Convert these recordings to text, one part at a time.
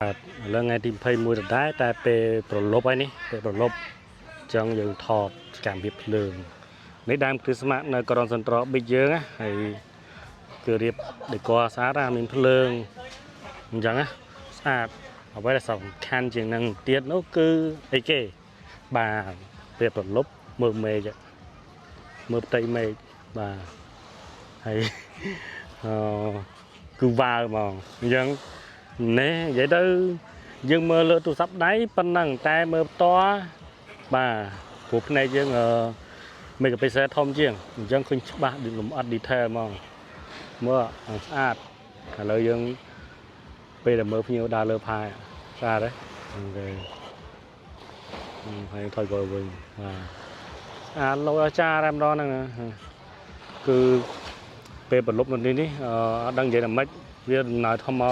ឥឡូវថ្ងៃទី21ដដែលតែពេលប្រលប់ហើយនេះពេលប្រលប់អញ្ចឹងយើងថតសកម្មភាពភ្លើងនេះដើមគ្រីស្មាស់នៅក្រនសន្ត្រប៊ិចយើងណាហើយគឺរៀបដេកស្អាតណាមានភ្លើងអញ្ចឹងណាស្អាតអ្វីដែលសំខាន់ជាងនឹងទៀតនោះគឺអីគេបាទពេលប្រលប់មើលមេឃមើលផ្ទៃមេឃបាទហើយអឺគឺវ៉ាវហ្មងអញ្ចឹង នេះនិយាយទៅយើងមើលលើទូរស័ព្ទដៃប៉ុណ្ណឹងតែមើលផ្ទាល់បាទព្រោះភ្នែកយើងអឺ megapixel ធំជាងអញ្ចឹងឃើញច្បាស់លម្អិត detail ហ្មងមើលស្អាតឥឡូវយើងពេលដែលមើលភ្ញៀវដើរលើផែស្អាតទេOK ហើយថយក្រោយវិញបាទស្អាតលោកអាចារ្យតែម្ដងហ្នឹងគឺពេលប្រលប់នៅនេះនេះអត់ដឹងនិយាយថាម៉េចវាដំណើរធម្ម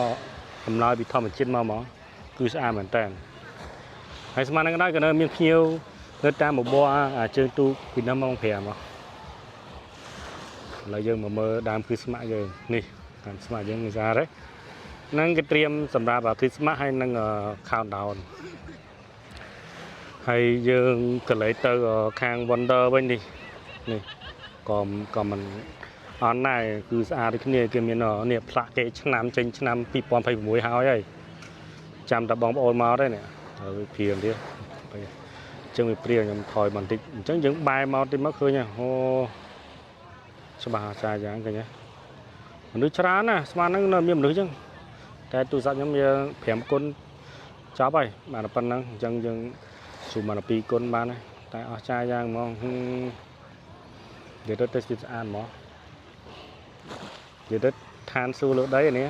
ដំណើរពីធម្មជាតិមកហ្មងគឺស្អាតមែនតើហើយស្មានហ្នឹងដែរក៏នៅមានភ្ញៀវនៅតាមបបរអាជើងទូកពីនោះម៉ោង5មកឥឡូវយើងមកមើលដើមគ្រីស្មាស់យើងនេះដើមគ្រីស្មាស់យើងនេះស្អាតទេហ្នឹងគេត្រៀមសម្រាប់គ្រីស្មាស់ហើយនឹង countdown ហើយយើងក៏លេចទៅខាង Wonder វិញនេះនេះក៏ក៏មិនអត់ដែរគឺស្អាតដូចគ្នាគេមាននេះផ្លាកគេឆ្នាំចេញឆ្នាំ2026ហើយហើយចាំតែបងប្អូនមកទេនេះហើយវាព្រៀងទៀតអញ្ចឹងវាព្រៀងខ្ញុំថយបន្តិចអញ្ចឹងយើងបែរមកតិចមកឃើញអូច្បាស់អាចារ្យយ៉ាងឃើញទេមនុស្សច្រើនណាស់ស្មានហ្នឹងនៅមានមនុស្សអញ្ចឹងតែទូរស័ព្ទខ្ញុំវា5គុណចប់ហើយបានតែប៉ុណ្្នឹងអញ្ចឹងយើងស៊ូមបាន2គុណបានហើយតែអស្ចារ្យយ៉ាងហ្មងនិយាយទៅទៅស្អាតហ្មងនិយាយទៅឋានសួគ៌លើដីនេះ